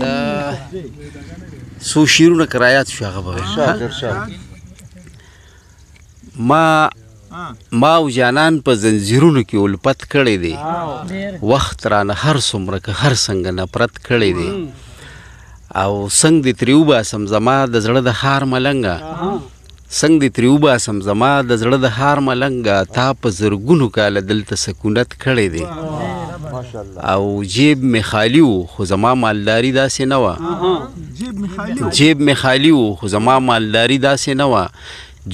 دا څو شعرونه که رایاد شو هغه به وایم. ما او جانان په زنځیرونو کې الفت کړی دی، وخت رانه هر څومره که هر څنګه نفرت کړی دی، او څنګه دې ترې وباسم زما د زړه د ښار ملنګه، څنګه دې ترې وباسم زما د زړه د ښار ملنګه، تا په زرګونو کاله دلته سکونت کړی دی، او جیب مې خالي و خو زما مالداري داسې نه وه، جیب مې خالي و خو زما مالداري داسې نه وه،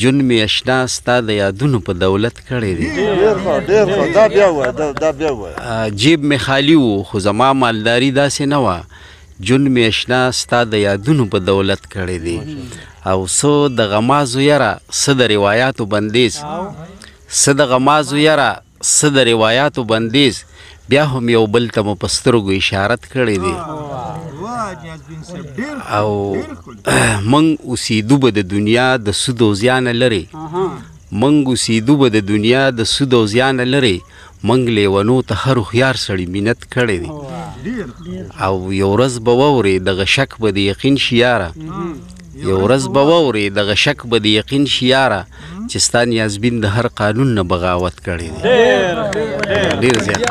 جون مې اشنا ستا د یادونو په دولت کړی دی. جیب مې خالي و خو زما مالداري داسې نه وه، جون مې اشنا ستا د یادونو په دولت کړی دی، او څه د غمازو یاره څه د روایاتو بندیز، څه د غمازو یاره څه د روایاتو بندیز، بیا هم یو بل ته مو په سترګو اشارت کړی دی، او موږ اوسېدو به د دنیا د سود او زیانه لرې، موږ اوسېدو به د دنیا د سود او زیانه لرې، موږ لیونو ته هر هوښیار سړي مینت کړی دی، او یو ورځ به واورې دغه شک به د یقین شي یاره، یو ورځ به واورې دغه شک به د یقین شي یاره، چې ستا نیازبین د هر قانون نه بغاوت کړی دی. ډېر زیات.